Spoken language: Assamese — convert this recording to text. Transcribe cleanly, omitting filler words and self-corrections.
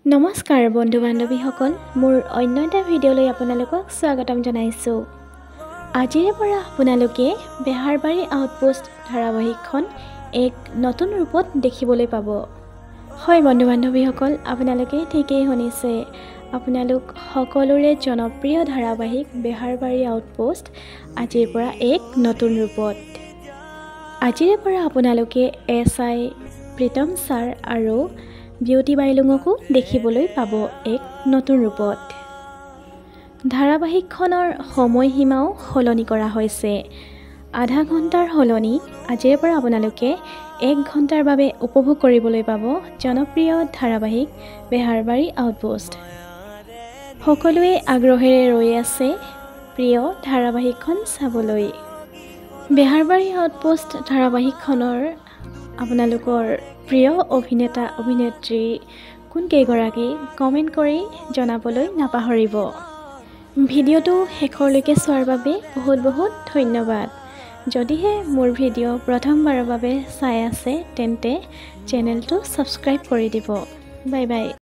নমস্কাৰ বন্ধু বান্ধৱীসকল, মোৰ অন্য এটা ভিডিঅ'লৈ আপোনালোকক স্বাগতম জনাইছোঁ। আজিৰে পৰা আপোনালোকে বেহাৰবাৰী আউটপোষ্ট ধাৰাবাহিকখন এক নতুন ৰূপত দেখিবলৈ পাব। হয় বন্ধু বান্ধৱীসকল, আপোনালোকে ঠিকেই শুনিছে। আপোনালোক সকলোৰে জনপ্ৰিয় ধাৰাবাহিক বেহাৰবাৰী আউটপোষ্ট আজিৰ পৰা এক নতুন ৰূপত। আজিৰে পৰা আপোনালোকে এছ I Pritam sir আৰু বিউটি বাইলুঙকো দেখিবলৈ পাব এক নতুন ৰূপত। ধাৰাবাহিকখনৰ সময়সীমাও সলনি কৰা হৈছে। আধা ঘণ্টাৰ সলনি আজিৰে পৰা আপোনালোকে 1 ঘণ্টাৰ বাবে উপভোগ কৰিবলৈ পাব জনপ্ৰিয় ধাৰাবাহিক বেহাৰবাৰী আউটপোষ্ট। সকলোৱে আগ্ৰহেৰে ৰৈ আছে প্ৰিয় ধাৰাবাহিকখন চাবলৈ। বেহাৰবাৰী আউটপোষ্ট ধাৰাবাহিকখনৰ আপোনালোকৰ প্ৰিয় অভিনেতা অভিনেত্ৰী কোনকেইগৰাকী কমেণ্ট কৰি জনাবলৈ নাপাহৰিব। ভিডিঅ'টো শেষৰলৈকে চোৱাৰ বাবে বহুত বহুত ধন্যবাদ। যদিহে মোৰ ভিডিঅ' প্ৰথমবাৰৰ বাবে চাই আছে, তেন্তে চেনেলটো ছাবস্ক্ৰাইব কৰি দিব। Bye bye.